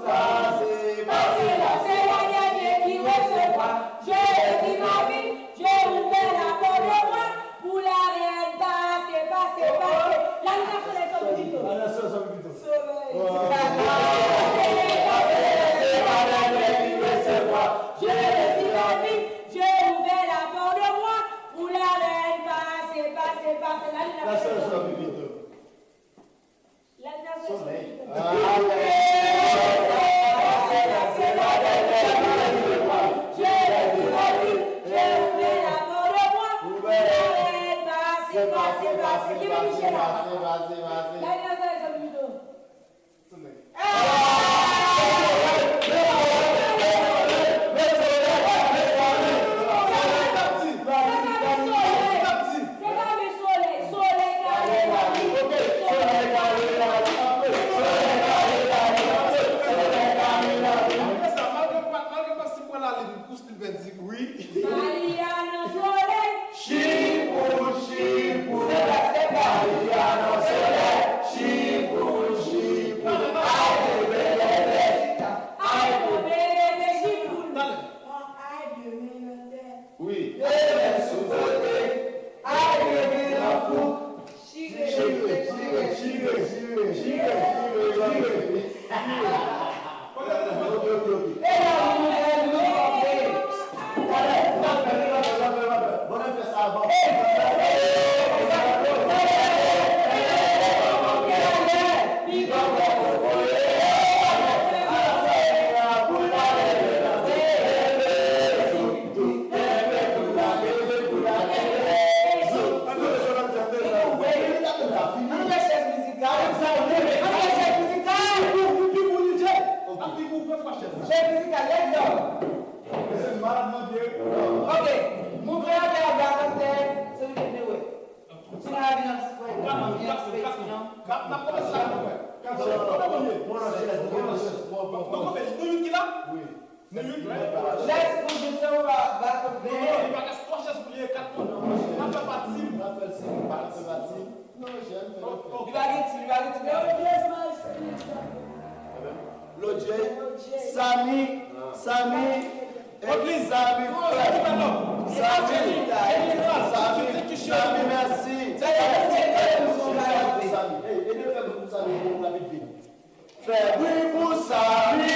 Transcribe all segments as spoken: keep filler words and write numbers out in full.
Pase, pase la, se la dènye ki resevwa. Jezi pa vin, je ouvè la pòt de mwa pou la rèn. Pase, pase, pase. La nou ka fè lè sòm pito. Solèy. Pase, pase la, se la dènye ki resevwa. Jezi pa vin, je ouvè la pòt de mwa pou la rèn. Pase, pase, pase. La nou ka fè lè sòm pito. Solèy. Se pa men solèy, solèy kare lavi. Solèy kare lavi. Apre sa, malgre pa, malgre pa si mwen la li pou Steven di wi. Maria nan solèy. Chipou, chipou. Maria nan solèy. Chipou, chipou. Ay, bebe, bebe. Ay, bebe, bebe, chipou. Talè. Wi. Demen sou kote. Ay, bebe, nan fou. Chire, chire, chire, chire, chire. Ann fè chèz mizikal. Ann fè chèz mizikal. Chèz mizikal, let's go. Ok. Mouvè atè a, bra atè, se li ki dwe. Sou la vin ap fè yon anbyans feti, non? Let's go, just so, uh, back up there. Non, non, li pa rès twa chèz pou li e kat moun. N ap fè pati. N ap fè pati. Non, jèn, fè. Li pa gen ti, li pa gen ti. Lodje, Sami, Sami, Sami, frè. Sami, Sami, Sami, mèsi. Sami, ede fè moun Sami, pou rapid vini. Fè bri pou Sami.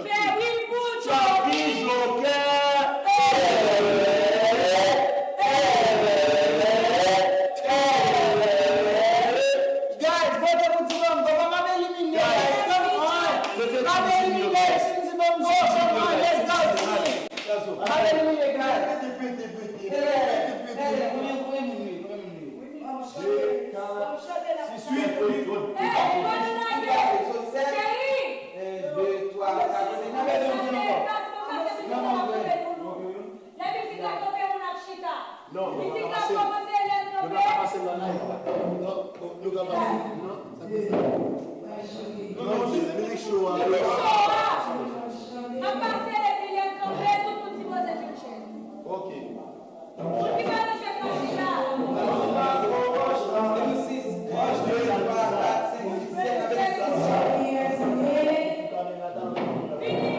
Fè bri pou Tchòpi Jokè. Guys, vote pou Ti Mango. Pa m ap elimine, guys. Come on. Pa m elimine, Ti Mango. Come on, let's go. Alelouya, guys. Pete, pete, pete, pete, pete. Konbyen, konbyen moun nou ye? Konbyen moun nou ye? De, kat, sis, uit, uit. Cheri! Un, deux, trois, quatre, cinq. Nan, men, non, non, non. Lè mizik la kanpe, moun ap chita. Non, nou pa ka pase l. Nou pa ka pase l nan live la. Non, nou ka pase l. Non, sa te sa. Non, non, mizik cho a. Mizik cho a. N ap pase l epi lè l kanpe, tout moun sipoze jwenn chèz. Ok. Moun ki pa nan chèz la chita. Sis, sis, sis, sis, sis. Fini,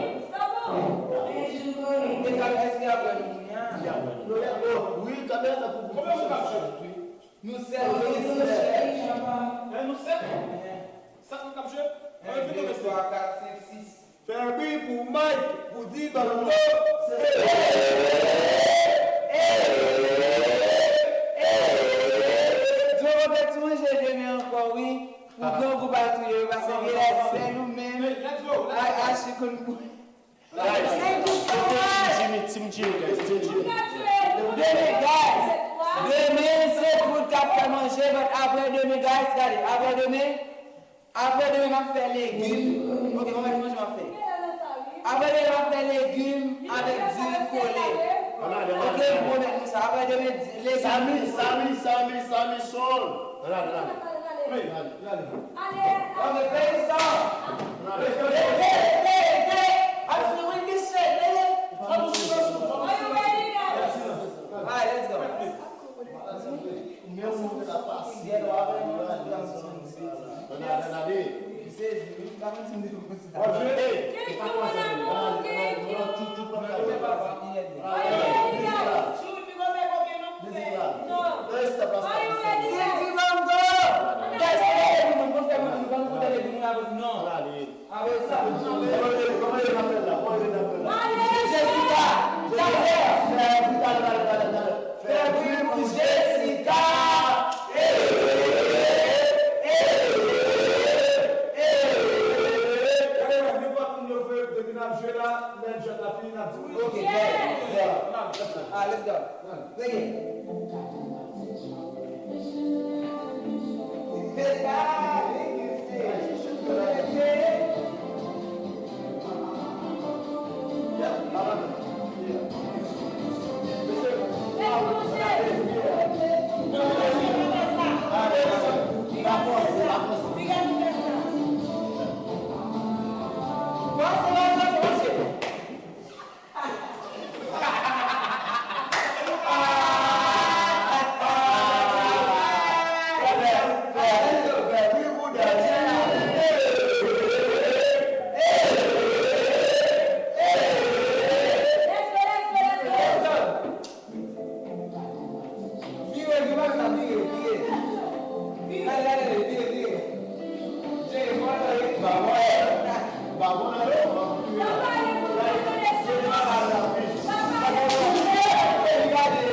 sa bon. Wi, kamera sa pou. Konbyen moun k ap jwe? Nou sèt, nou sèt. Hein, nou sèt? Sèt moun k ap jwe? Un, deux, trois, quatre, cinq, six. Fè bri pou Mike, pou Ti Mango. Djo va fè ti manje demen ankò, wi. Pou grangou pa touye yo, paske genlè sèl ou menm. Hey, let's go, let's go. Ay, Ashi konn bouyi. Guys, kote Team Jimmy, Team Jimmy, guys, Team Jimmy. Demen, guys. Demen, se tout k ap fè manje, but apre demen, guys, gade, apre demen, apre demen, m ap fè legim. Ok, mwen manje, manje m ap fè. Apre demen, m ap fè legim avèk diri kole. Ok, m pwomèt nou sa. Apre demen, di-, legim. Sami, Sami, Sami, Sami, son. Ann ale, ann ale. Ann ale, ann ale. Ok, peyi sa. Ann ale. Jessica, fè bri pou Jessica. Fè bri pou Jessica. Nenpòt moun yo vle, depi n ap jwe la, lè jwèt la fini, n ap di. Ok, bèl, bèl. Ah, let's go. Reggae. Vire, vire, vire, vire. Gade, gade, vire, vire. Jere, kòman ye? Ba mwen. Ba mwen, non. Gade, gade. Gade, gade.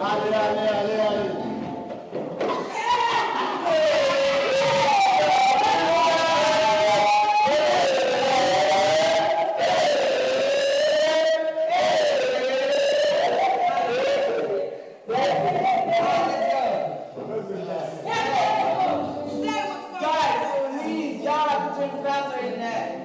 Ale, ale, ale, ale. Guys, please, y'all have to drink faster than that.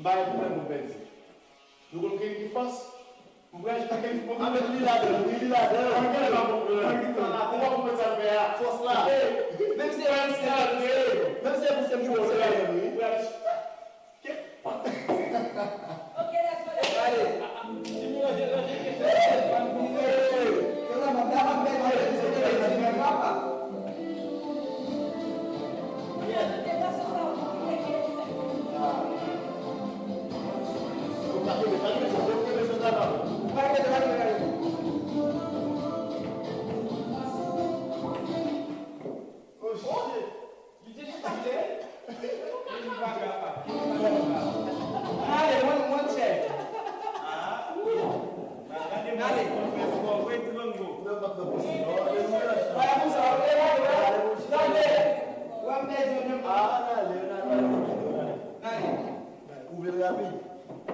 M pa gen pwoblèm pou pèdi. Nou konn ki, ki fòs? M prè, m prè, m prè li ladan, m li ladan. Ou pa konprann sa l fè a. Fòs la. Menm si, menm si, menm si se pou se m ki fòs la, wi.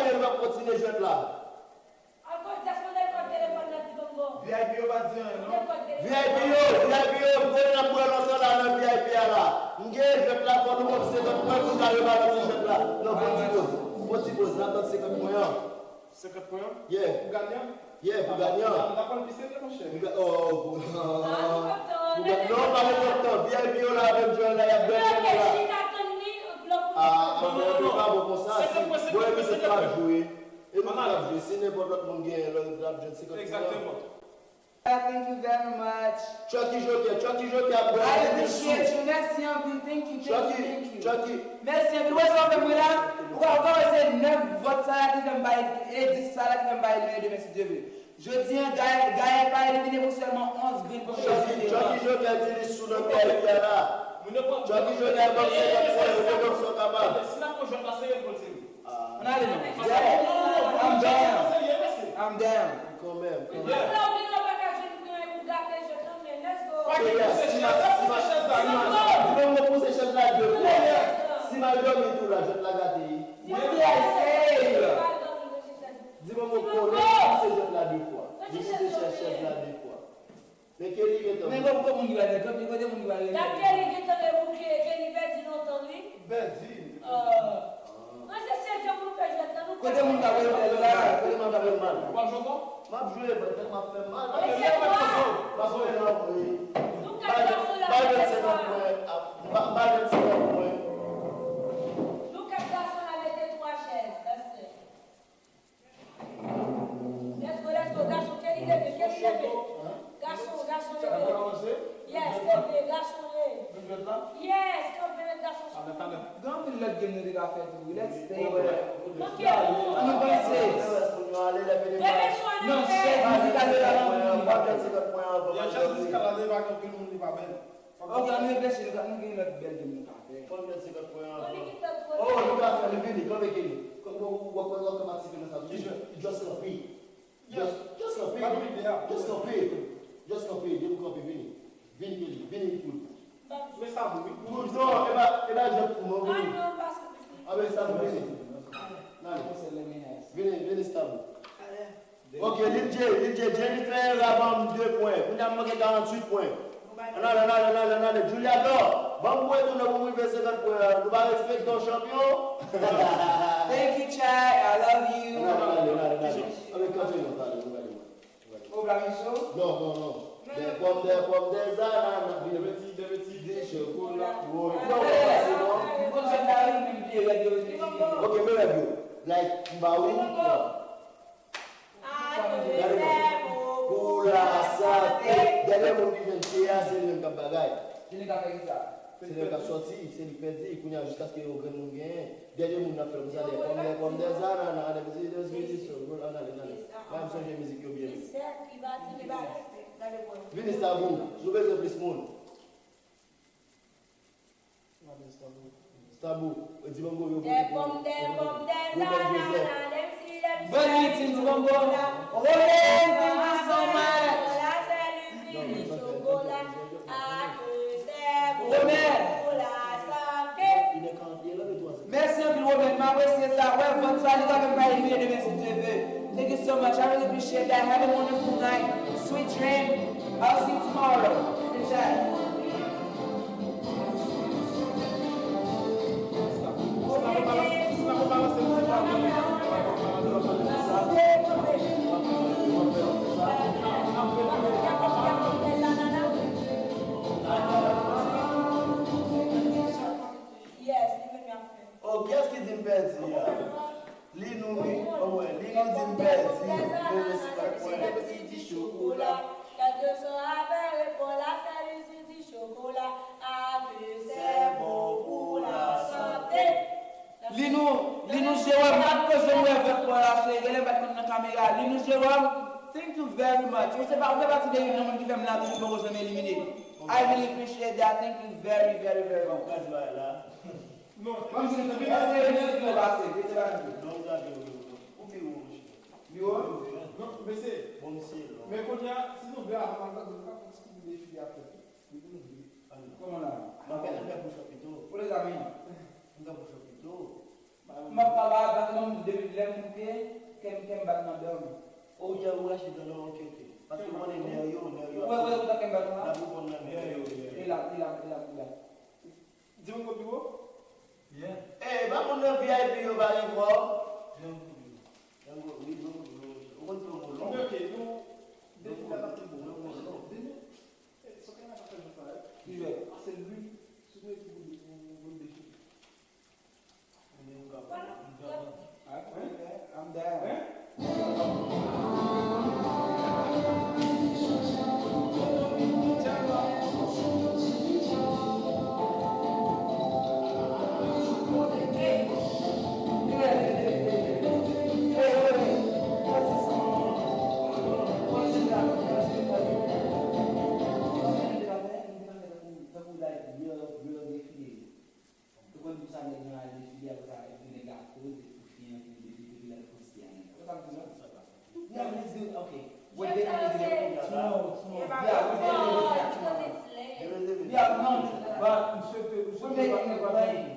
oubyen nou p ap kontinye jwèt la? Alkòl dyas mande l kòd telefòn nan ti bonbon. V I P yo pa di anyen, non? V I P yo, V I P yo, m konnen n ap bwè lontan la nan V I P a la. M gen jwèt la, fò nou pran senkant pwen pou n ka rebalanse jwèt la. Non, fò ti poz. Fò ti poz, n ap tann senkant pwen an. Senkant pwen an? Yeah. Pou ganyan? Yeah, pou ganyan. M ta konn pi serye, monchè. Pou ga-, oh, pou, pou ga-, non, pa gen pòp tan. V I P yo la, menm jwè la, y ap bèl jwè la. Ah, non, non, non, non. Pa bon konsa. Senkant pwen, senkant pwen, senkant pwen. E nou k ap jwe. Si nenpòt lòt moun genyen, lòt moun ap jwenn senkant pwen. Exactement. Thank you very much. Chucky Joker, Chucky Joker ap bwè. I appreciate you. Mèsi anpil. Thank you, thank you, thank you. Chucky, Chucky. Mèsi anpil. Wè sa w fè mwen la? Ou ka, ou ka wè se nèf vòt sa la ki fè m bay, e dis sa la ki fè m bay nimewo de, mèsi Dye vle. Jodi an, Gaël, Gaël pa elimine pou sèlman onz grenn pou Chucky, Chucky Joker di li sou nan V I P a la. Chucky Joker ban m senkant pwen, yo te ban m sa w kapab. Si n ap pran jwèt la serye, pou l serye. Ann ale non. Yeah. I'm down. I'm down. Kanmenm, kanmenm. Yes. Sa ou di nou pa ka jwenn pou yon, pou gate jwèt lan, men let's go. Pa gen pouse chèz la, pouse chèz la. Si nou, si nou, si nou, pouse Mal dòmi tou la, jwèt la gate wi. Mwen blese. Di mwen mwen konnen, li se jwèt la de fwa. Li se chèf chèf la de fwa. Men Kelly gentan. Men kote moun ki pral rete? Kote moun ki pral rete? Gad Kelly gentan rebouke, Kelly pèdi lontan wi. Pèdi. Ah. Mwen se sèl jan pou nou fè jwèt la, nou kote moun k ap rete la? Kote moun k ap rete mal? W ap jwe ankò? M ap jwe, men tèt m ap fè m mal. Mesye, m ap fè nan wi. Nou kat gason la, m ap jwenn senkant pwen. M ap jwenn senkant pwen. Nou kat gason la, mete twa chèz. That's it. Let's go, let's go. Gason, Kelly leve, Kelly leve. Gason, gason leve. Yes, leve, gason leve. Yes, kanpe, met gason sou. Gen anpil lòt game nou te ka fè tou. Let's stay there. Ann nou panse. Non, chèz mizikal yo la nan moun li pa bèl. Chèz mizikal la, li pa gen anpil moun, li pa bèl. Ok, ann reflechi, nou ka, nou gen lòt bèl game nou ka fè. Fò m jwenn senkant pwen avan. Oh, nou ka fè, nou vini, kanpe Kelly. Kòm w ap, w ap, w ap patisipe nan sa tou. Ki jwèt? Just kanpe. Just, just kanpe. Pa gen ide a. Just kanpe. Just kanpe, depi w kanpe, vini. Vini Kelly, vini Poul. Men sa bon wi. Poul, non, e pa, e pa jwèt pou mwen, vini. Ah non, pa sa. Ah, men sa bon, vini. N ale. Vini, vini, sa bon. Ok, Lil J, Lil J, Jennifer la ban m de pwen. Kounye a m manke karanntuit pwen. Ann ale, ann ale, ann ale, ann ale. Julia Dor, ban m pwen tou nan pou m rive senkant pwen an. Nou pa respekte w, chanpyon. Thank you, Chad. I love you. Ann ale, ann ale, ann ale, ann ale. Ann ale, kanpe non, pale, nou gade mwen. Ou vle miso? Non, non, non. Dèyè pòm, dèyè pòm, dèyè zanana. Dèyè pòm, dèyè pòm, dèyè zanana. Woy, non, pa pase non. M konn jwèt la wi, men m bliye règ yo. Ok, men règ yo. Like, m ba ou. Gade non. Pou la sante. Dènye moun ki jwenn pye a, se li menm k ap bagay. Se li k ap fè kisa? Se li k ap sòti, se li k pèdi. Kounye a, jiskaske yon grenn moun genyen. Dènye moun nan fè konsa, dèyè pòm, dèyè pòm, dèyè zanana, dèyè piti, dèyè piti, so, ann ale, ann ale. Mwen m sonje mizik yo byen. Vini Stabou, nou bezwen plis moun. Stabou, e Dibango yo pote pou ou. Dèyè pòm, dèyè pòm, dèyè zanana, dèyè piti, dèyè piti. Bonne nuit, Team Dibango. Romain, thank you so much. Romain. Mèsi anpil, Romain. M apresye sa. Wè, vant sa, li ka menm pa elimine demen, si Dye vle. Thank you so much. I really appreciate that. Have a wonderful night. Sweet dream. I'll see you tomorrow. Good night. Yes, li menm y ap fè. Oh, kiyès ki di m pèdi a? Li nou wi. Oh, wè, li nou di m pèdi. Mwen resi pa pwen. Kèlkeswa avè repò la, sèl isit di chokola. Ake sè bon pou lasante. Li nou, li nou Jewòm, m pa t ko janm wè vant mwen la, cheri, genlè m pa t konn nan kamera. Li nou Jewòm, thank you very much. Ou se pa, ou fè pati de youn nan moun ki fè m la toujou poko janm elimine. I really appreciate that. Thank you very, very, very much. Non, mwen se te vin ase vin yo pase, vin se pa nou. Non, ou gade ou, ou pi wo, monchè. Pi wo? Non, mesye. Bon, mesye, non. Men kounye a, si nou vle avan, nou ka konn ki defi ap fèt. Li pou nou vle. Kòman la? Mwen fè, mwen fè push up pito. Pou lezami. Mwen fè push up pito. M ap pale a, paske mwen depi lè m bouke, kè m, kè m bat nan dòmi. Oh, ou djè ou rache dan non, ok, ok. Paske mwen konnen nè yo, nè yo. Ou wè, ou wè, ou tanke m bat la? N ap reponn nan nè yo. E la, e la, e la, e la. Di m kote ou? Yeah. Eh, pa moun nan V I P yo pa gen kò. Django, wi, Django, Django. Ou konn Django, non? Ok, ok, nou. Django, Django, Django. Ki jwèt? Se li. Sou mwen ki pou, pou, pou, pou defi. Voilà. Hein? I'm there. Ou konn pou sa nèg nan al defile, apre sa nèg nan al defile, epi nèg la koz, epi pou fi an vin defile, epi l al koz fi a nèg la. Ou konn sa m di w? Yeah, let's do it. Okay. We're getting into the tomorrow, tomorrow. Yeah, we're getting into that tomorrow. Yeah, no, but we're making it plain.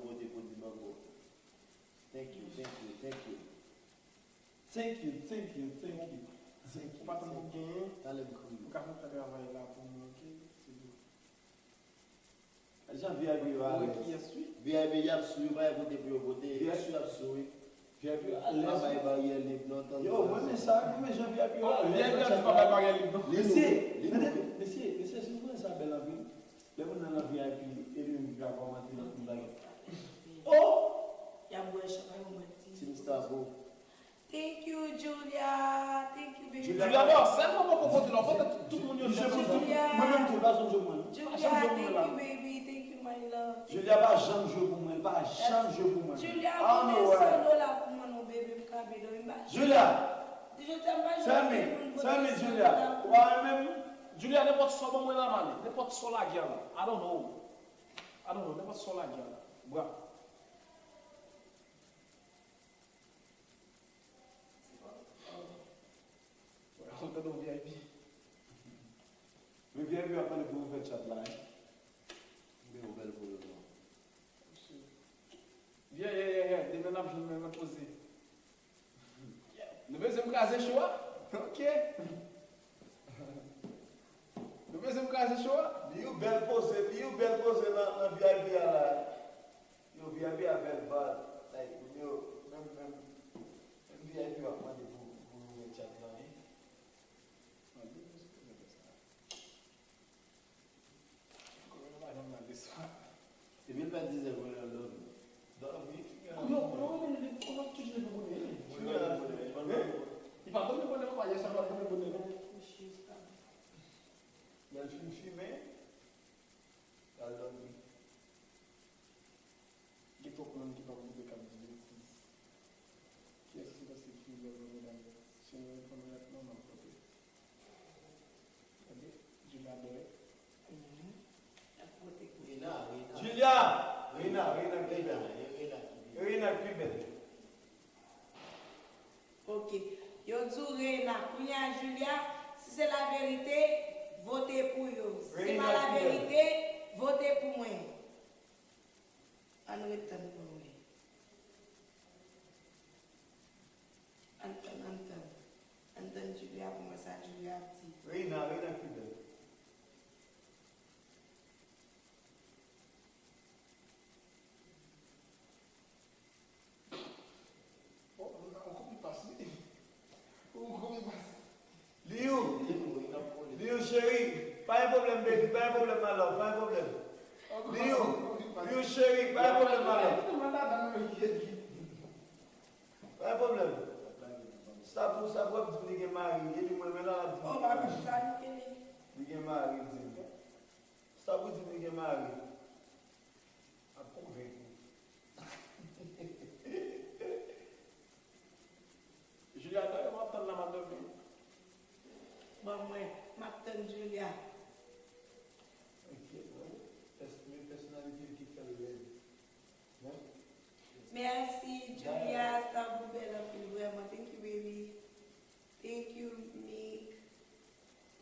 vote pou Dibango. Thank you, thank you, thank you. Thank you, thank you, thank you. Thank you. Ou pa tann pou genyen. Talè m kriye. Ou ka fè travay la pou mwen, ok? Se tou. Jan V I P yo alèz. V I P y ap sou, yo pa vote pou yo vote. Yo sou y ap sou, wi. V I P yo alèz. Pa bay baryè lib non, tann. Yo, mwen men sa, mwen men jan V I P yo alèz. V I P a di pa bay baryè lib non. Mesye, mesye, mesye, si w konnen sa bèl anpil. Lè moun nan nan V I P, e li menm ki ka kòmante lòt moun bagay. Oh! Y ap bwè chanpay ou mwen ti. Team Starbo. Thank you, Julia. Thank you, baby. Julia, non, sèlman mwen poko vote non, vote tout moun yo. Misye pou tout, mwen menm tou, pa janm jwe pou mwen. Julia, thank you, baby. Thank you, my love. Julia pa janm jwe pou mwen, pa janm jwe pou mwen. Julia, vote san dola pou mwen non, baby. Julia, tell me, tell me, Julia. Ou pa wè menm? Julia, nenpòt sa w ban mwen la, m ale. Nenpòt sa w lage a la. I don't know. I don't know. Nenpòt sa w lage a la. Bra. Ou tande yon V I P? Men V I P ap mande pou ouvè chat la, hein? Men yon bèl pwoblèm non. Yeah, yeah, yeah, yeah. Demen n ap jwenn men mwen poze. Nou bezwen m kraze cho a? Ok. Nou bezwen m kraze cho a? Li yon bèl poze, li yon bèl poze nan, nan V I P a la. Yo, V I P a bèl vibe. Like, moun yo, menm, menm, menm V I P yo ap mande pou, pou nou wè chat lan, wi. Epi l pa dizè vòlè an dòmi. Dòmi, fi a. Kounye a, kounye a, kounye a, kounye a, toujou leve bonè. Kounye a, li pa dòmi bonè, papa, yè swa l pa dòmi bonè, non. Lè l fin fimen, l al dòmi. Gen twòp moun ki p ap goumen k ap di betiz. Kiyès ki panse ki lè vòlè dam yo? Si nou reponn rèt non, m ap pote. Tande, Julia dòyè. Rina, Rina. Julia! Rina, Rina ki bèl. Rina, Rina ki bèl. Rina ki bèl. Ok. Yo di w Rina. Kounye a, Julia, si se laverite, vote pou yo. Si se pa laverite, vote pou mwen. Ann ret tann pou n wè. Ann tann, ann tann. Ann tann Julia pou n wè sa Julia ap di. Rina, Rina ki bèl. Oh, on kopi pas, wi. On kopi pas. Liu, Liu cheri, pa gen pwoblèm baby, pa gen pwoblèm my love, pa gen pwoblèm. Liu, Liu cheri, pa gen pwoblèm my love. Pa gen pwoblèm. Sa pou, sa pou ap di m li gen mari, e li mwen men la ap di m li gen mari. Li gen mari, li di m. Sa pou di m li gen mari. Ap konvenk ou. Julia, dayè, m ap tann la, m ap dòmi. Bon, mwen, m ap tann Julia. Ok, bon. Pès-, men pèsonalite l ki fè l rèd. Bon. Mèsi, Julia, sa pou bèl anpil, vrèman. Thank you, baby. Thank you, Mick.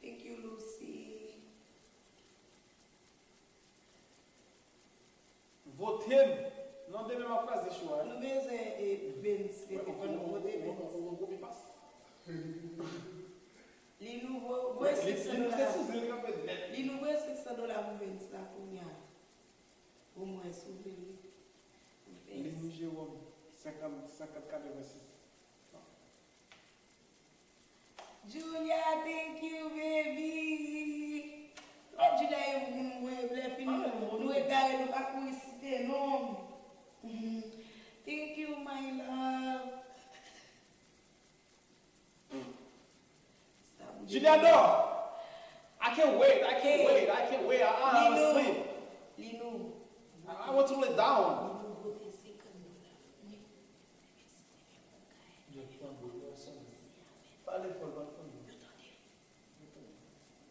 Thank you, Lucy. Vote m! Non, demen m ap kraze cho a. Nou bezwen, eh, Vince rete pou nou vote Vince. Li nou vo-, voye senk san dola. Li nou voye senk san dola pou Vince la kounye a. Pou mwen, si w vle, wi. Vince. Li nou Jérôme, senkant, senkant katrevensis. Julia, thank you, baby. Lè Julia ye moun mwen, lè fini, nou egare, nou pa kouri site non. Thank you, my love. Julia, no. I can't wait, I can't wait, I can't wait. I, I, I'm asleep. Linou. I, I want to lay down. Linou vote senkant dola. Pale fò, pale fò.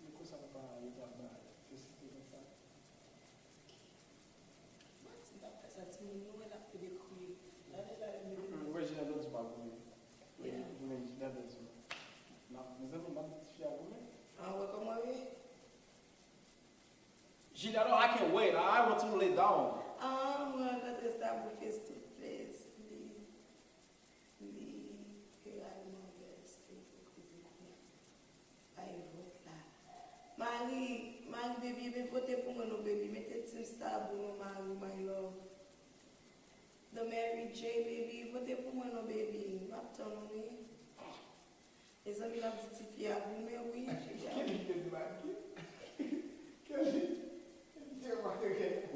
Li konsa papa, li pa ba, se site konsa. Manti, m t ap fè sa, timoun, nou wè l ap plede kriye. Lale, lale, lale. Mwen, Jina Dòz pa goumen. Mwen, Jina Dòz. Mezanmi, m ap di tifi a goumen. Ah, wè kòman ye? Jina, no, I can't wait. I want to lay down. Ah, mwen rankontre Stabou face to face. Li, li literalman bèl, se ipokrizi kounye a. Bay vòt la. Mari, Mari, baby, men vote pou mwen non, baby. Mete Team Stabou non, Mari, my love. The Mary J, baby, vote pou mwen non, baby. M ap tann ou, wi. Mezanmi, n ap di tifi a goumen, wi. Kelly te di Mari. Kelly.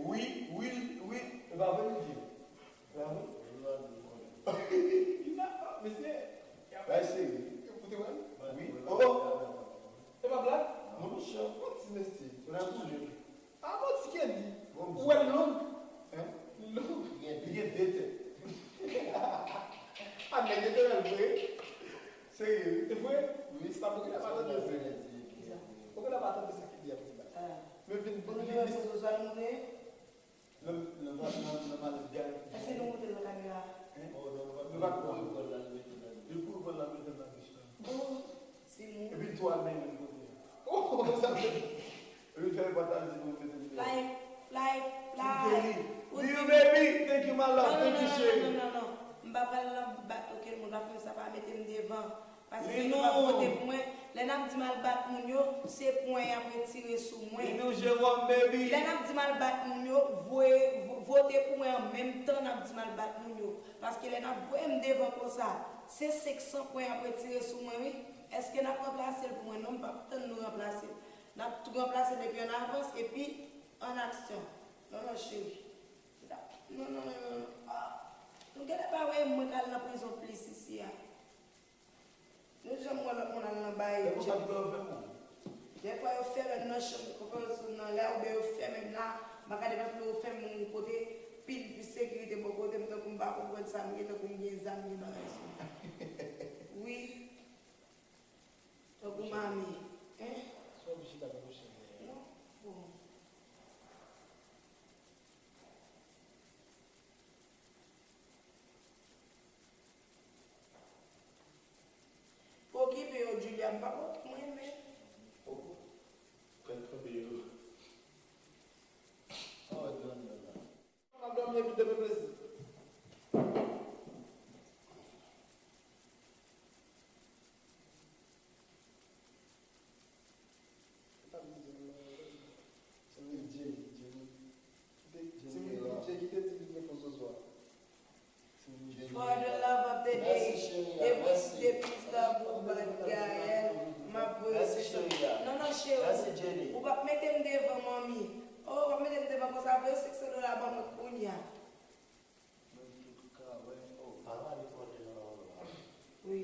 Wi, wi, wi. E pa vre, li di. Bravo. Kisa? Mesye. Bay seri. Ou te wè l? Wi. Oh. E pa blag? Non, monchè. Yon ti mesye. Ou nan boule. Ah, bon, ti Kelly. Ou wè l long? Hein? Li long. Li gen de tèt. A nèg yo te wè l vre. Serye, wi. E vre? Wi. Sa pou ki la pa tande vre. Pou ki la pa tande sa ki di ap di la. Men vin ban li. Nan, nan, nan, nan, nan malèt gay. Èske nou montre l nan kamera? Hein? Oh, non, nou pa, nou pa pran. Li kouri pran l la, mete l nan dich la. Oh, Simon. Epi l tou al menm kote. Oh, sa vle. Epi l fè l pataje pou l mete l deyò. Fly, fly, fly. Li, li, baby, thank you, my love, thank you, chérie. Non, non, non, non, non, non. M pa pral nan bat okenn moun, pa fè m sa, pa mete m devan. Paske yo p ap vote pou mwen. Lè n ap di m al bat moun yo, se pwen y ap retire sou mwen. Lè n ap di m al bat moun yo, voye, vo-, vote pou mwen an menm tan n ap di m al bat moun yo. Paske lè n ap voye m devan konsa, se senk san pwen y ap retire sou mwen, wi. Èske n ap ranplase l pou mwen? Non, m p ap tann nou ranplase l. N ap tou ranplase l epi ann avans, epi ann aksyon. Non, non, cheri. Non, non, non, non, non. Ah, nou genlè pa wè mwen k al nan prizon plis isi a. Nou janm wè lòt moun al nan bay. E konsa ki fè yo fèmen w? Dèfwa yo fèmen m nan chanm, konprann sou nan lè oubyen yo fèmen m la, m pa ka deplase, yo fèmen m yon kote, pil, pil sekirite bò kote m, tankou m pa konprann sa m ye, tankou m gen zam, gen bagay sou mwen. Wi. Tankou mami. Hein? Sou oblije ta pwoche. Non. Bon. Okipe yo, Julia, m p ap okipe mwen menm. Pral kanpe yo. Awa, gran nan la. M ap dòmi epi demen plezi. Jenny, Jenny. Kite, Jenny, Jenny, kite ti li te fon zozo a. For the love of the day. Depi, depi sa pou bat Gaël, m ap voye senk san. Non, non, cheri. Ou p ap mete m devan, manmi. Oh, w ap mete m devan konsa, voye senk san dola ban mwen kounye a. Wi.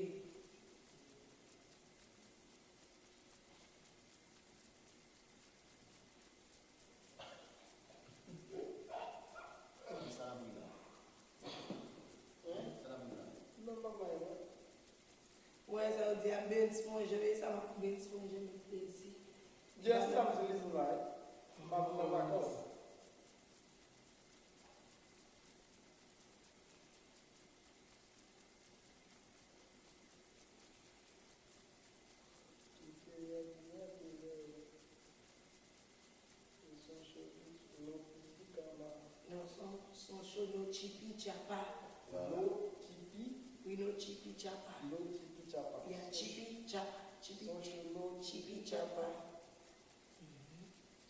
Sa n ap ri la? Hein? Sa n ap ri la? Non, pa bay, non. Ou wè sa yo di a, bench manje, wi, sa m ap bench manje, men plezi. Yes, sa m di li la, wi. M ap nan vakans. Non, son, son show no chipi chapa. No chipi? Wi, no chipi chapa. No chipi chapa. Yeah, chipi chapa. Chipi, son show no chipi chapa.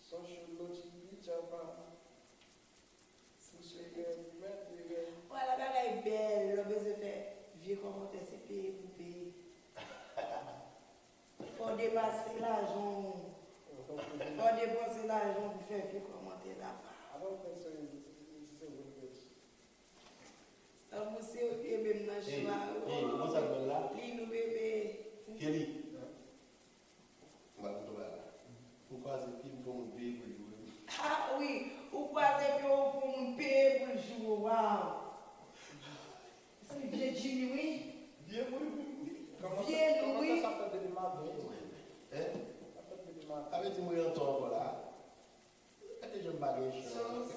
Son show no chipi chapa. Wala bagay bèl, lè w bezwen fè vye kòmantè, se peye pou peye. Fò w depanse lajan w. Fò w depanse lajan w pou fè vye kòmantè la pa. Tankou se yo ki kenbe m nan chwa. Li nou bebe. Kelly. M pral konn tou bagay la. Ou kwaze pye m pou moun peye pou l jwe. Ah wi, ou kwaze pye w pou moun peye pou l jwe, waw. Se vye Jimmy wi. Vye wi, wi, wi. Vye nou wi. Kòman sa fèt depi maten? Hein? Sa fèt depi maten. Sa vle di mwen an tò ankò la. Gade jan m pa gen chans.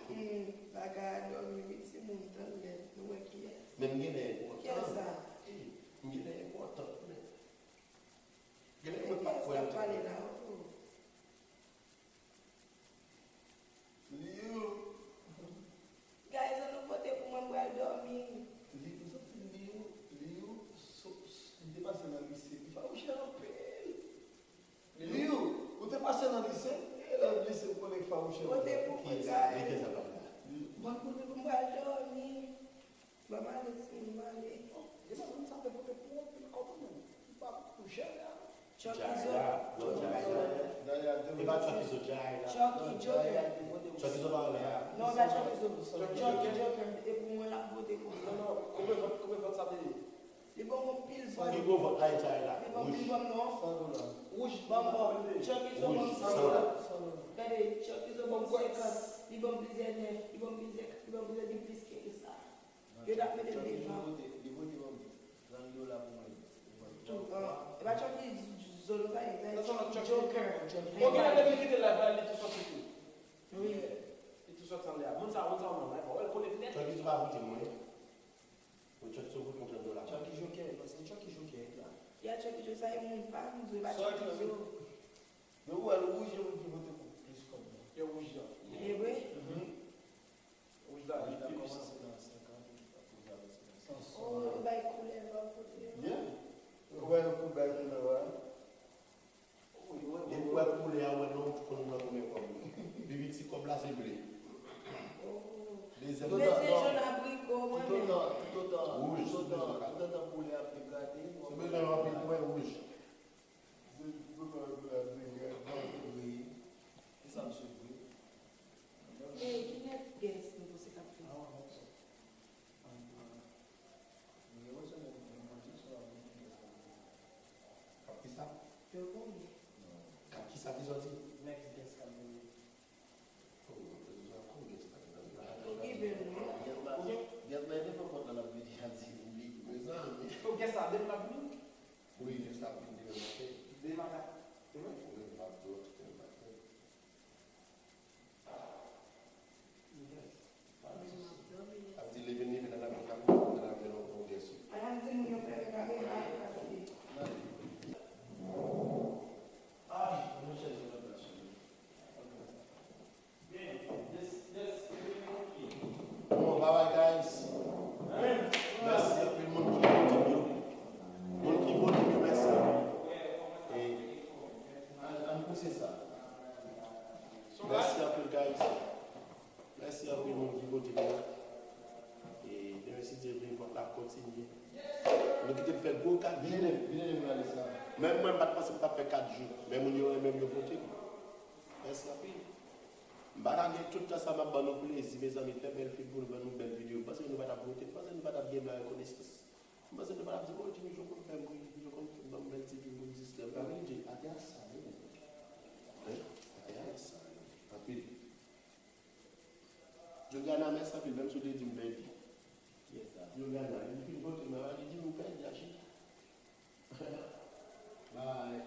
Hmm, pa ka dòmi wi timoun, tann lè nou wè kiyès. Men m genlè enpòtan. Kiyès sa? Eh, m genlè enpòtan, men genlè mwen pa kwè nan timoun. Kiyès k ap pale la, oh? Liu. Guys, ann nou vote pou mwen, m pral dòmi. Li, ou santi Liu, Liu, so, so, li te pase nan lise, li fawouche anpil. Liu, ou te pase nan lise, e lè lise ou konnen fawouche. Vote pou mwen, guys. Li te sa pale la. Mwen konnen pou m pral dòmi. Ban m ale, timoun, m ale. Gen moun sa te vote pou anpil kòb menm. Li pa pou Jaya. Chucky Zo. Jaya, e pa Chucky Zo, Jaya. Chucky Joker. Chucky Zo pa anlè a. Non, pa Chucky Zo. Chucky Joker. E pou mwen l ap vote konsa. Non, non, koupe vant, koupe vant sa te ye. Li ban m anpil vant. Li ban m anpil vant, non. Wouj. Ban m bon. Chucky Zo ban m san dola. Gade, Chuck Izo ban m senkant, li ban m plizyè nèf, li ban m plizyè kat, li ban m plizyè, li plis ke sa. Yo t ap mete devan. Li vote ban m trant dola pou mwen. Tou, ah, e pa Chuck Izo sa ye, sa ye Chuck Joker. Bon, gen lè li kite live la, li tou sòti tou. Wi. Li tou sòti anlè a. Moun sa, moun sa, moun sa, ou wè l konnen nèt. Chuck Izo pa vote mwen. Mwen Chuck Izo vote mwen trant dola. Chuck Izo Joker, non, se Chuck Izo Joker la. Ya Chuck Izo sa ye moun pa m di, e pa Chuck Izo. Men ou wè l wouj, e moun ki vote pou plis kòb la. E wouj la. E vre? Mhm. Wouj la, li pi pwisan. Kòmanse nan senkant, epi pa poze a nan senkant. Oh, yo bay koulè, yo bay koulè. Yeah. Ou wè, yo bay koulè, wè. Depi w wè koulè a, ou wè non, ou konn ou nan konbyen kòb. Pi piti kòb la, se ble. Oh. Dezyèm. Men se jòn abriko, mwen menm. Toutotan, toutotan, wouj, toutotan, toutotan koulè ap degrade, si w bezwen anpil pwen, wouj. Wi. Kisa misye vre? Ey, ki nèt gèz nou panse k ap fè? K ap kisa? Yo konnen. K ap kisa ki sòti? Next guest k ap vini. Oh, yo konnen sa. Yo gen bèl non. Guest la, depi pòt la, l ap vini, l ap di, oubli. Mezanmi. Oh, guest la, depi l ap vini? Wi, guest la ap vini demen maten. Demen maten? Demen? Wi, m ap di w, demen maten. Ap di leve, leve nan lavi, nan lavi, nan lavi, nan lavi. Al di moun yo fèmen kamera yo, paske. Bon, bye bye, guys. Mèsi anpil moun ki vote m yo. Moun ki vote m yo, mèsi. E, ann, ann pouse sa. Mèsi anpil, guys. Mèsi anpil moun ki vote m yo. E demen, si Dye vle, vòt la ap kontinye. Nou kite l fè gwo kat jou. Vin ede m, vin ede m rale sa. Menm mwen, m pa t panse m t ap fè kat jou. Men moun yo renmen m, yo vote m. Mèsi anpil. M pa ka gen tout tan sa m ap ban nou plezi, mezanmi, fè bèl figil, ban nou bèl videyo. M panse nou pa t ap vote, m panse nou pa t ap gen m la rekonesans. M panse nou pa t ap di, "Oh, Jimmy Jo konn fè m ri, Jimmy Jo konn ban m bèl ti figil, distrè m." Pa vin di, atè a sale, nèg. Hein? Atè a sale. Anpil. Juliana, mèsi anpil, menm si w te di m pèdi. Kiyès sa? Juliana, li fin vote, men li di m ou pèdi, achita. Bye.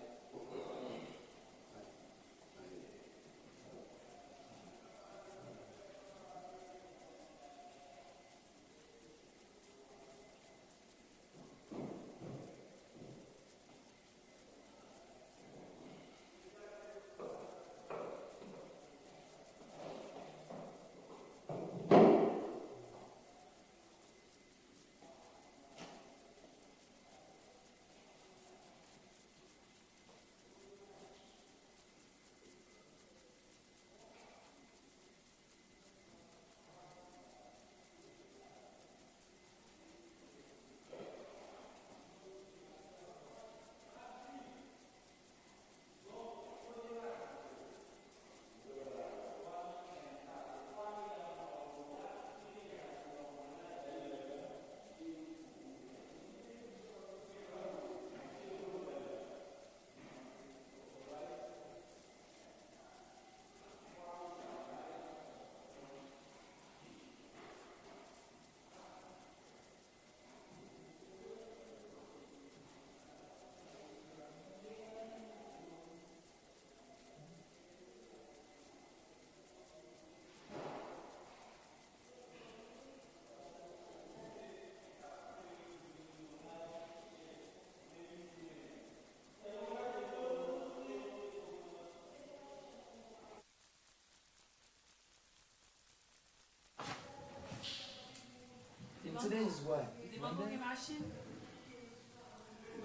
Today is what? Dimanch ou gen machin?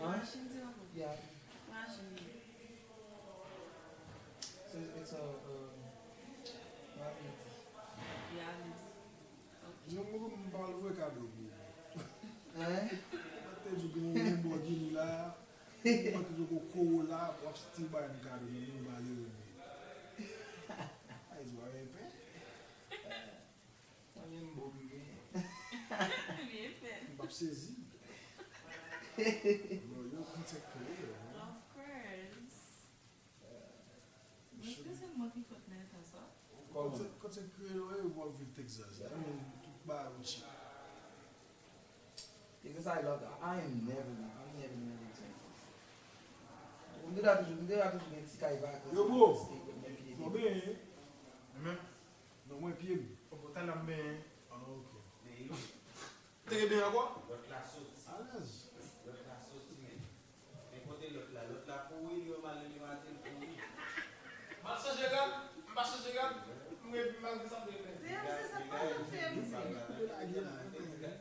Huh? Machin dimanch? Yeah. Machin. So it's a, um, reality. Reality. Ok. Non, mwen, mwen pa voye kado pou ou. Hein? Mwen te di gen yon Lamborghini la. Mwen te di gen Corolla, w ap still bay m kado, men mwen pa jere mwen. Ay, di w ap pè. Mwen menm bon m gen. Byen fèt. M p ap sezi. Bro, yo konn sa k fè yo, man. Of course. Mwen panse mwen pi fòt nan Se kreyòl, wi, w ap viv Texas. I mean, tout bagay ou chik. Texas, I love that. I am never leaving. I'm never leaving Texas. M te la toujou, m te la toujou gen ti kay vakans. Yo, bro. State, mwen pye. Mwen benyen. Mwen menm? Non, mwen pye m. Bon, talè m benyen. Ah, ok. Te gen benyen ankò? Lòt la soti. Alèz. Lòt la soti, men. Men kote lòt la? Lòt la kouri, li yo male, li yo ate, li kouri. M ap chanje rad, m pa chanje rad, m ret, m pa gen sa m dwe fè. Se, se sa k pral fè m di.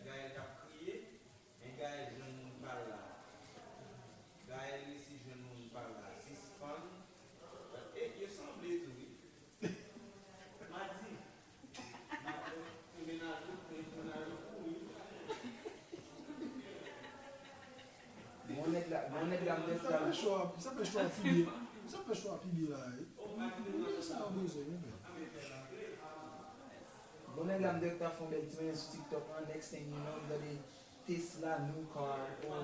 Gaël t ap kriye, men Gaël jwenn moun pa l la. Gaël resi jwenn moun pa l la. Sispann. E, yo sanble tou, wi. M a di, Bon nèg la, bon nèg la, m te sa fè chwa, sa fè chwa pi byen. Sa fè chwa pi byen la, wi. Mwen sa bezwen, mwen. Bon nèg la, m te ta fè yon bèl ti manyen sou TikTok lan, next thing you know, m tande Tesla new car, oh,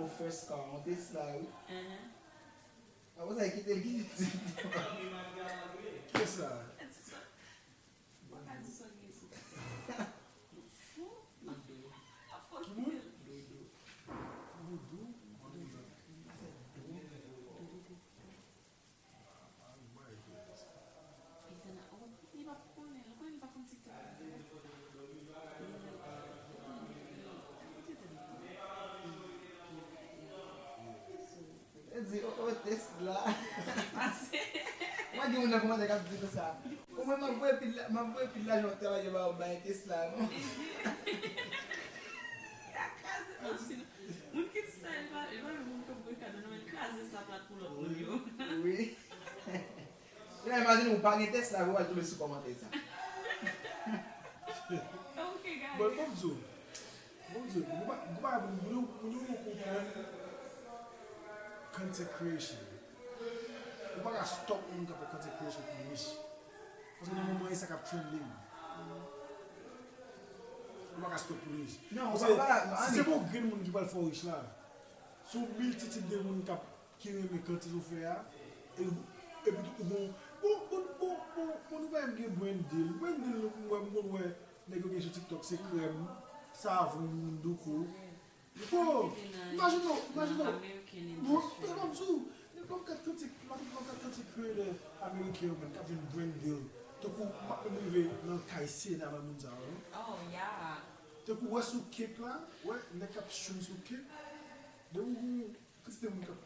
oh, first car, yon Tesla, wi. Apre sa, kite l, kite l. Ki sa? Ou pa ka di sa gen fou. Fou? Ap fò kite l. Dodo. Dodo. Dodo. Ah, my goodness. Etana, oh, li pa konnen, ou konnen li pa konn TikTok. Li nan, li nan, li nan, li nan. Li di, oh, oh, Tesla. Mwen gen moun nan kòmantè k ap di konsa. Bon, mwen, m ap voye pil, m ap voye pil lajan travay yo ba yo bay Tesla, non? Li a kraze, non, sinon, moun ki di sa, li pa, li pa yon moun k ap voye kado, non, men li kraze sa plat pou lòt moun yo. Wi. Ou imajine ou pa gen Tesla, ou al tonbe sou kòmantè sa. Ok, gade. Bon, bon, Bon Dye, nou pa, nou pa, nou, nou, nou konprann content creation. Ou pa ka stop moun k ap fè content creation pou rich. Paske nan moman e sa k ap trending. Ou pa ka stop pou rich. Non, ou pa, pa, si se pa yon grenn moun ki pral fè w rich la, se yon miltitid de moun k ap ki renmen kantiz ou fè a, e, epi tou, ou gon, bon, bon, bon, bon, bon, nou pa menm gen brand deal. Brand deal, nou, mwen, m konn wè, nèg yo gen sou TikTok, se krèm, savon, douko. Bon, imajine w, imajine w. Bon, se pa m sou, men m ap gad kantik, m ap, m ap gad kantik kreyòl ameriken yo, menm, k ap jwenn brand deal. Tankou, m ap menm rive nan kay Sena, nan moun sa yo, non? Tankou, wè sou kèk la, wè, nèg k ap stream sou kèk. Depi w gon kantite moun k ap,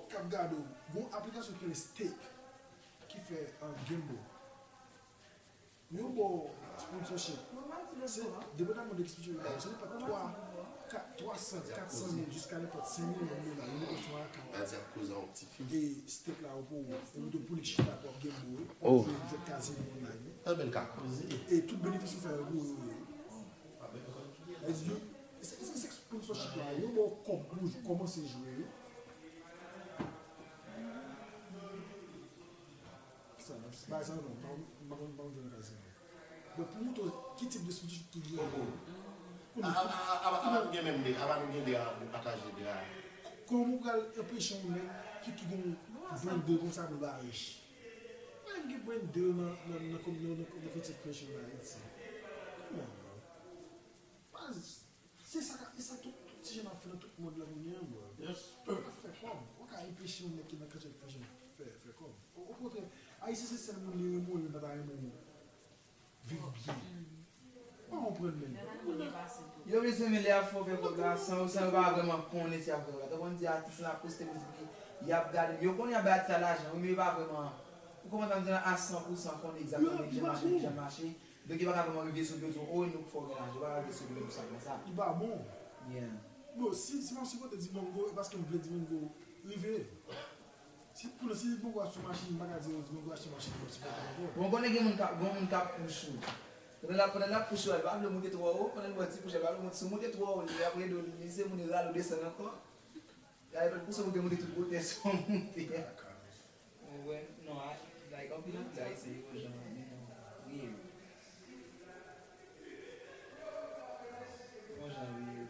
k ap gade w. Gon aplikasyon ki rele Stake, ki fè, uh, gamble. Yo ba w sponsorship. Se, depandaman de ki sponsorship yo ba w, se nenpòt twa, kat, twa san, kat san mil, jiska nenpòt senk milyon dola, yo mete w sou yon account. E Stake la, yo pou, yo mete w pou li chita, pou w ap gamble, pou w jwe jwèt kazino online. E tout benefis ou fè yo pou yo ye. Sa vle di, se, se, se sponsorship la, yo ba w kòb pou w kòmanse jwe. Sa, bagay sa yo non, m pa, m pa konn, m pa konn jwe nan kazino. Donk, pou montre w ki tip de sponsorship ki genyen. Ava nou gen menm de, ava nou gen de a, nou pataje de a. Kòman w pral anpeche yon nèg ki tou gon brand deal konsa pou l pa rich? Pa gen brand deal nan, nan, nan, nan, nan, nan content creation an Ayiti. Come on, bro. Baz, se sa, se sa tout, tout ti jèn ap fè nan tout mond lan kounye a, bro. Yes, sir. Ap fè kòb. Ou ka anpeche yon nèg ki nan content creation fè, fè kòb. O, okontrè, Ayisyen se sèl moun li renmen, li pa ta renmen viv byen. Ou pa konprann, menm. Yo, mezanmi, lè y ap fè w fè kòb la, san, san yo pa vrèman konnen si y ap fè kòb la. Tankou m di atis lan ap poste mizik li, y ap gade l. Yo konnen y ap bay atis la lajan, wi, men yo pa vrèman, ou konprann sa m di la, a san pou san konnen egzakteman ki jan l mache, ki jan l mache. Donk, yo pa ka vrèman rive sou li, yo di w, o, nou k fè w gen lajan. Yo pa ka rive sou li konsa, konsa. Li pa bon. Yeah. Bon, si, si m ap sipòte Dimango, e paske m vle Dimango rive. Si, pou, si Dimango ap sou machin, m pa ka di, o, Dimango achte machin, m ap sipòte l ankò. Bon, konnen gen moun k ap, gen moun k ap pouch ou. Pandan l ap, pandan l ap pouch ou, li pa vle w moute twò wo, pandan l ba w ti pouch, li pa vle w moute, si w moute twò wo, li ap rele w, li se moun li rale w desann ankò. Gade, pou sa, ou te moute tout wotè sa w moute a. Ou konprann? Non, a, like, anpil, anpil Ayisyen, yo gon jan, you know, weird. Gon jan weird.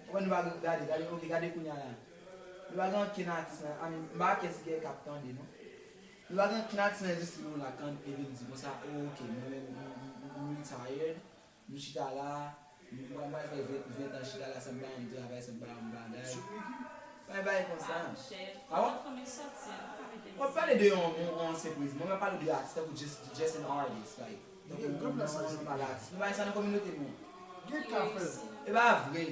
Ou konprann, nou pa gade, gade, ok, gade kounye a la. Nou pa gen ankenn atis nan, I mean, m pa kè si gen k ap tande, non. Lè w gen knat nan endistri nou la, kan e vin di konsa, oh, ok, mwen menm, m, m, m, m retired, m chita la, m, mwen, mwen fè ven, ven tan chita la san m pa janm travay, san m pa janm bagay. Sou Mickey? Bay, bay konsa. Ah, chef, ah, bon? Fò m sòti, m pa mete w ap pale de yon, yon, yon ansyen prezidan. Mwen, mwen pale de atis, tankou just, just an artist, like. Donk, yon, yon, yon, yon pale atis. Nou bay sa nan kominote nou. Gen ka fè. E pa vre.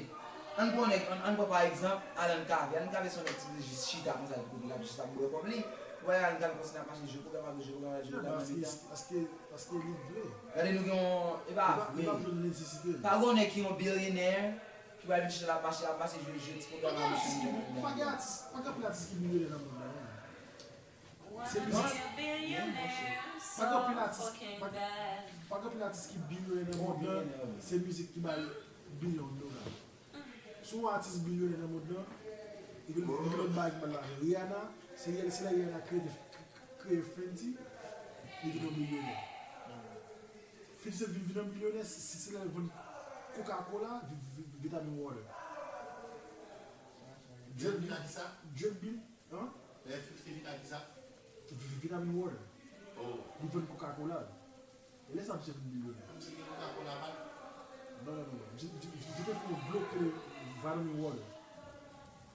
Ann pran nèg, ann, ann pran pa egzanp, Alan Cavé. Alan Cavé se yon nèg ki jis chita konsa, epi l ap jis ap bwè kòb li. Ou wè Alan Cavé konsa ap mache jwe, pwogram ap jwe, pwogram ap jwe, pwogram nan mitan. Paske, paske, paske li vle. Gade nou gen yon, e pa vre. Li pa, li pa jwenn nesesite l. Pa gen yon nèg ki yon bilyonè, ki pral vin chita l ap mache, ap mache jwe, jwe ti pwogram ap jwe. Pa gen atis, pa gen anpil atis ki bilyonè nan mond lan, non. Se mizik. Pa gen anpil atis, pa, pa gen anpil atis ki bilyonè nan mond lan, se mizik ki ba l bilyon dola. Si w yon atis bilyonè nan mond lan, li gen, li gen lòt bagay ki ba l lajan. Rihanna, se, se lè Rihanna kreye, kreye Fenty, li vin yon bilyonè. Fifty Cent vin, vin yon bilyonè, se, se, se lè l vann Coca-Cola, vi, vi, vitamin water. Drake vin, Drake vin, Hein? Lè Fifty vin ak kisa? Vitamin water. Oh. Li vann Coca-Cola. E lè sa misye vin bilyonè. Misye gen Coca-Cola pa l? Non, non, non, non. Misye, misye, misye te fè yon dlo ki rele vitamin water.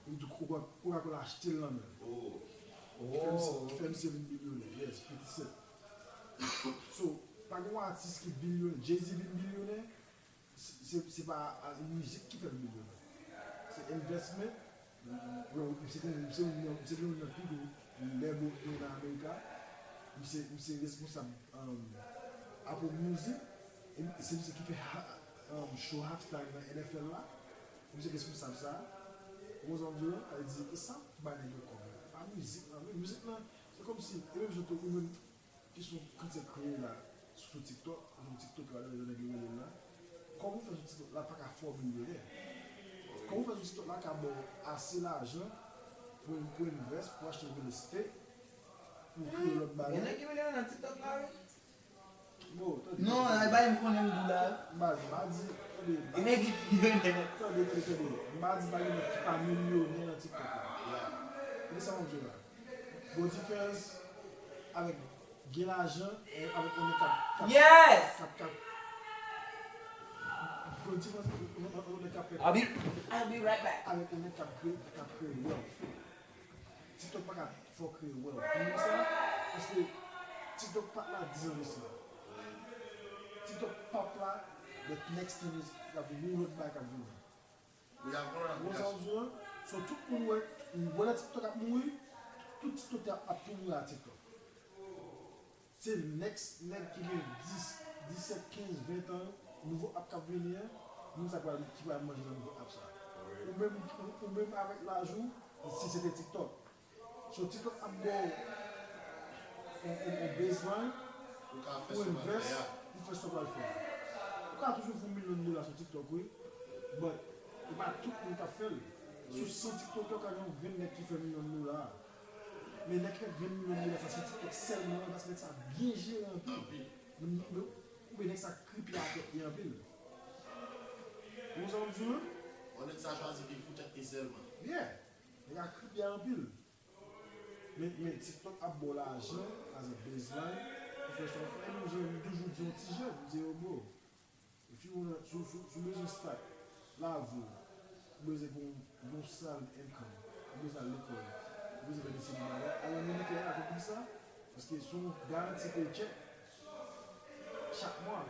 Li di Coca-, Coca-Cola achte l nan men l. Oh. Ki fè misye, ki fè misye vin bilyonè. Yes, Fifty Cent. So, pa gen yon atis ki bilyonè. Jay-Z vin bilyonè. Se, se, se pa, a, mizik ki fè l bilyonè. Se investment. Bro, misye te, misye youn nan, misye te youn nan pi gwo lè bro yo nan Amerika. Misye, misye responsab, um, Apple Music. E se misye ki fè ha-, um, show halftime nan N F L la. Misye responsab sa. Ou konn sa m di w? Sa vle di, e sa ki bay nèg yo kòb la. Pa mizik lan, men mizik lan, se kòmsi, e menm jan tou, ou menm, kesyon content creator la, sou TikTok, ou sou TikTok la, jan nèg yo rele l la. Kòman w fè sou TikTok la pa ka fè w milyonè? Kòman w fè sou TikTok la ka ba w ase lajan pou, pou invest, pou achte real estate, pou kreye lòt bagay? Gen nèg ki milyonè nan TikTok la, wi. Bon, tande. Non, e bay m konnen m di w la. M pa, m pa di, tande. Gen nèg ki milyonè. Tande, tande, tande. M pa di pa gen nèg ki pa milyonè nan TikTok la. Tande sa m ap di w la. Gon diferans avèk gen lajan e avèk yon nèg k ap, k ap, yes! K ap, k ap. Gon diferans avèk yon, yon, yon nèg k ap fè. I'll be, I'll be right back. Avèk yon nèg k ap kreye, k ap kreye wealth. TikTok pa ka fè w kreye wealth. Ou konprann sa? Paske TikTok pa t la diz an de sa. TikTok pa t la the next ten years, y ap gen yon lòt bagay k ap vini. Ou konprann sa m di w? So, tout moun wè, wè lè TikTok ap mouri, tout TikTok ap, ap tou mouri a TikTok. Se next nèg ki gen dis, disèt, kenz, ven tan, nouvo app k ap vini an, moun sa pral, ki pral manje nan nouvo app sa. Ou menm, ou, ou menm avèk laj ou, si se te TikTok. So, TikTok ap ba w yon, yon, yon baseline pou w invest, pou w fè sa w pral fè a. Ou ka toujou fè yon milyon dola sou TikTok, wi. But, e pa tout moun k ap fè l. Sou san TikTokè, ou ka gen yon grenn nèg ki fè milyon dola. Men nèg ki fè grenn milyon dola sa sou TikTok sèlman, paske nèg sa byen jere anpil. Men, men, oubyen nèg sa kripi a tèt li anpil. Ou konn sa m ap di w? Bon, nèg sa chwazi viv pou tèt li sèlman. Yeah. Nèg sa kripi a anpil. Men, men TikTok ap ba w lajan, as a baseline, pou fè sa w fè. E menm jan m toujou di yon ti jèn, m di yo, bro, if you wanna, si w, si w, si w bezwen stack lavi w, ou bezwen gen yon, yon solid income, ou bezwen al lekòl, ou bezwen fè de seri bagay, al nan militè a, konprann sa, paske se yon garanti paycheck chak mwa.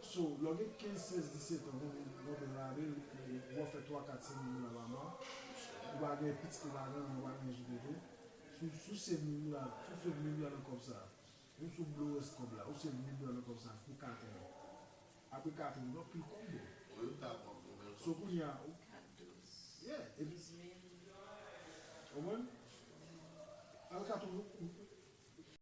So, lè w gen kenz, sèz, disèt an, w, w antre nan lari, w, w fè twa, kat, senk mil dola pa mwa, ou pa gen pitit, ou pa gen anyen, ou pa gen anyen sou kote. Si w, si w save mil dola, si w save mil dola nan kòb sa, menm si w blow rès kòb la, ou save mil dola nan kòb sa pou kat an. Apre kat an, ou gen anpil kòb, bro. So, kounye a, ou, yeah, epi, ou konprann? Apre kat an,